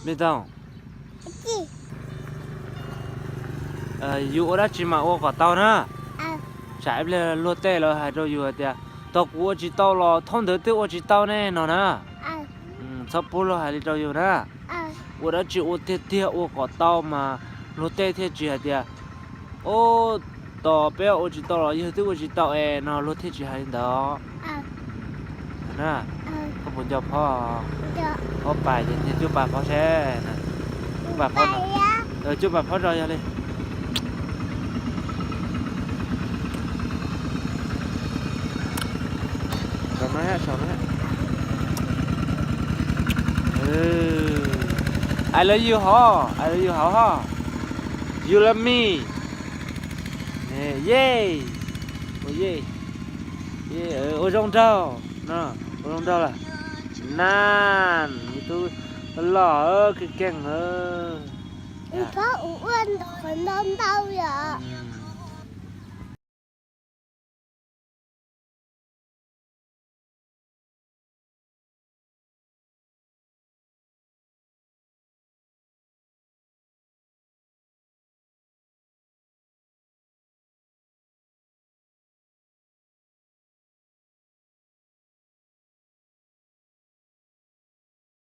Me Tooj, yus ua dab tsi mas ua kom tau na. Tsam ib pliag luag tej lawv hais rau yus hais tias, tau kuv ua tsis tau los thaum ntawd twb ua tsis tau ne no na. Txhob pub luag hais li rau yus na. Ua dab tsi ua tiag tiag ua kom tau mas luag tej thiaj tsis hais tias, ub, tos peb ua tsis tau los yawg twb ua tsis tau es no luag thiaj tsis hais li ntawd. Na, koj puas nco phob? Phob pais ces niag cuaj pais phob seb. Cuaj pais phob, cuaj pais phob zog yog li. Saum no, saum no. I love you hov, I love you hov hov. You love me. Ye, ua zoo nraug no, ua zoo nraug lawm. Nan, tus loj keej keej. Ntau ntau yom.